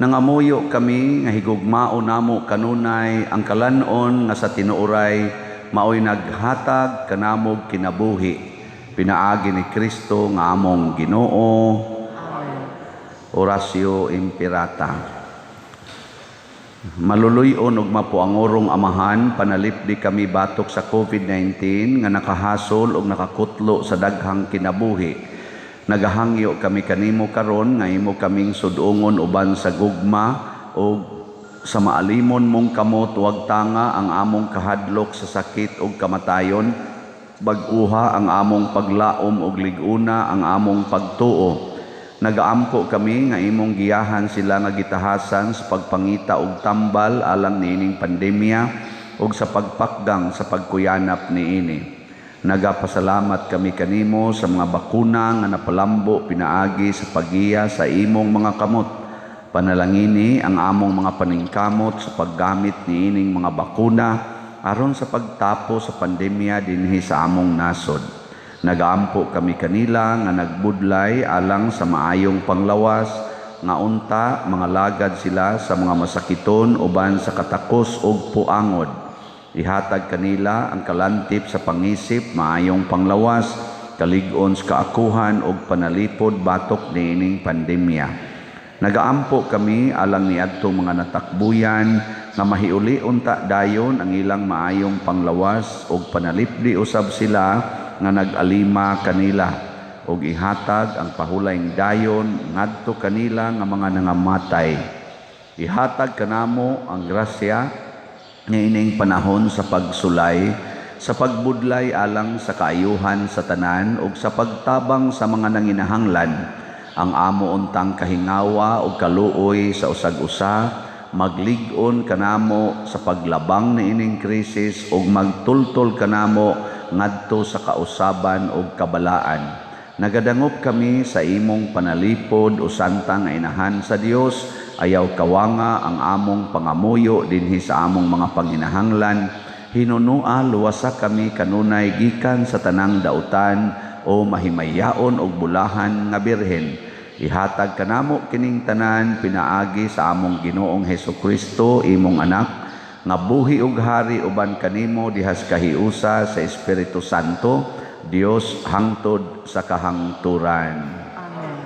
Speaker 1: nangamuyo kami nga higugmao namo kanunay ang kalanon nga sa tinuoray maoy naghatag kanamog kinabuhi. Pinaagi ni Kristo nga among Ginoo.
Speaker 4: Amen.
Speaker 1: Oratio Imperata. Maluluy-on ug mapuangorong Amahan, panalipdi kami batok sa COVID-19 nga nakahasol ug nakakutlo sa daghang kinabuhi. Nagahangyo kami kanimo karon nga imo kaming sudungon uban sa gugma ug sa maalimon mong kamot, wag tanga ang among kahadlok sa sakit ug kamatayon, bag-uha ang among paglaom ug lig-una ang among pagtuo. Nagaampo kami nga imong giyahan sila nga gitahasan sa pagpangita og tambal alang niining pandemya ug sa pagpakgang sa pagkuyanap niini. Nagapasalamat kami kanimo sa mga bakuna nga napalambo pinaagi sa paggiya sa imong mga kamot. Panalangini ang among mga paningkamot sa paggamit niining mga bakuna aron sa pagtapos sa pandemya dinhi sa among nasod. Nagaampo kami kanila nga nagbudlay alang sa maayong panglawas nga unta mga lagad sila sa mga masakiton uban sa katakos ug puangod. Ihatag kanila ang kalantip sa pangisip, maayong panglawas, kalig-on sa kaakuhan ug panalipod batok niining pandemya. Nagaampo kami alang niadtong mga natakbuyan nga mahiuli unta dayon ang ilang maayong panglawas ug panalipdi usab sila nga nag-alima kanila ug ihatag ang pahulayng dayon ngadto kanila nga mga nangamatay. Ihatag kanamo ang grasya niining panahon sa pagsulay, sa pagbudlay alang sa kaayuhan sa tanan ug sa pagtabang sa mga nanginahanglan. Ang amo untang kahingawa ug kaluoy sa usag-usa maglig-on kanamo sa paglabang niining krisis ug magtultol kanamo ngadto sa kausaban ug kabalaan. Nagadangop kami sa imong panalipod o santa nga inahan sa Dios, ayaw kawanga ang among pangamuyo dinhi sa among mga panginahanglan. Hinunua luwasa kami kanunay gikan sa tanang dautan o mahimayaon og bulahan nga birhen. Ihatag kanamo kining tanan pinaagi sa among Ginoong Hesukristo, imong anak, nga buhi ug hari uban kanimo dihas kahiusa sa Espiritu Santo, Dios hangtod sa kahangturan.
Speaker 4: Amen.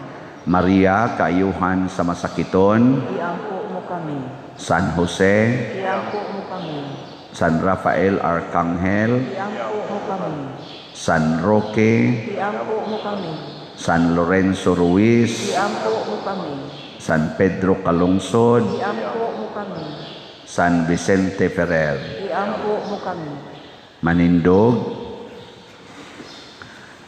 Speaker 1: Maria, kaayuhan sa masakiton.
Speaker 4: Iampo mo kami.
Speaker 1: San Jose,
Speaker 4: Iampo mo kami.
Speaker 1: San Rafael Arcangel,
Speaker 4: Iampo mo kami.
Speaker 1: San Roque,
Speaker 4: Iampo mo kami.
Speaker 1: San Lorenzo Ruiz,
Speaker 4: Iampo mo kami.
Speaker 1: San Pedro Calungsod,
Speaker 4: Iampo mo kami.
Speaker 1: San Vicente Ferrer.
Speaker 4: Iampo mo kami.
Speaker 1: Manindog,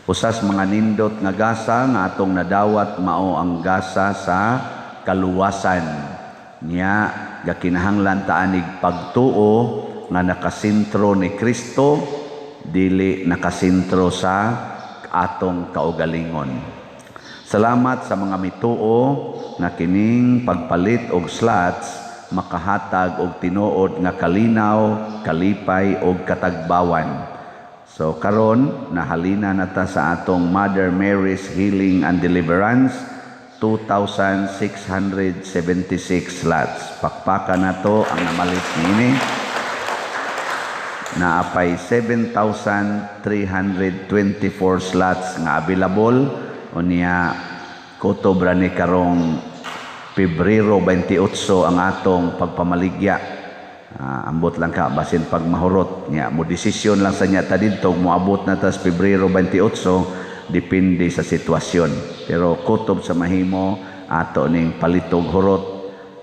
Speaker 1: usas mga nindot nga gasa nga atong nadawat mao ang gasa sa kaluwasan. Nya gakinahanglan ta anig pagtuo nga nakasentro ni Kristo, dili nakasentro sa atong kaugalingon. Salamat sa mga mituo na kining pagpalit og slots makahatag og tinuod nga kalinaw, kalipay og katagbawan. So karon nahalina na ta sa atong Mother Mary's Healing and Deliverance, 2,676 slots. Pakpaka na to ang namalit niini. Naapay 7,324 slots nga available. Unya kutob ra ni karong Pebrero 28 ang atong pagpamaligya. Ambot lang ka basin pag mahurot nya mo desisyon lang sa nya ta didto moabot na tas Pebrero 28, depende sa sitwasyon. Pero kutob sa mahimo ato ning palitog hurot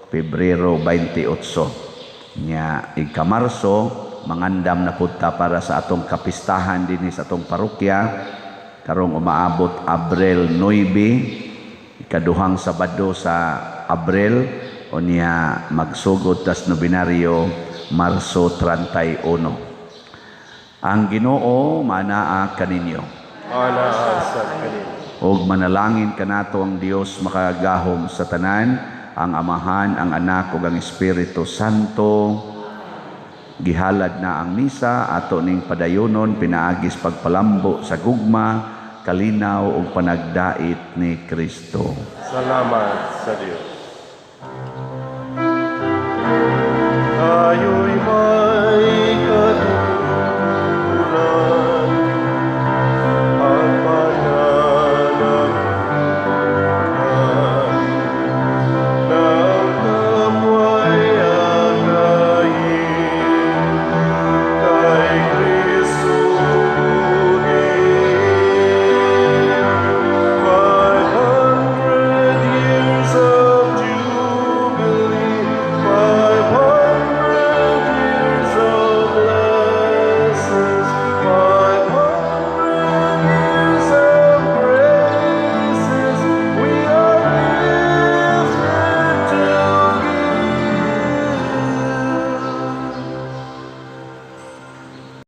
Speaker 1: Pebrero 28. Nya igka Marso mangandam na pud ta para sa atong kapistahan dinhi sa atong parokya karong umaabot Abril 9, ikaduhang Sabado sa Abril. Unya magsugod tas nobinaryo Marso 31. Ang Ginoo manaa kaninyo.
Speaker 2: Anaa sa kaninyo.
Speaker 1: Og manalangin kanato ang Dios makagagahom sa tanan, ang Amahan, ang Anak ug ang Espiritu Santo. Gihalad na ang misa, ato ning padayonon pinaagis pagpalambo sa gugma, kalinaw ug panagdait ni Kristo.
Speaker 2: Salamat sa Dios. Tayo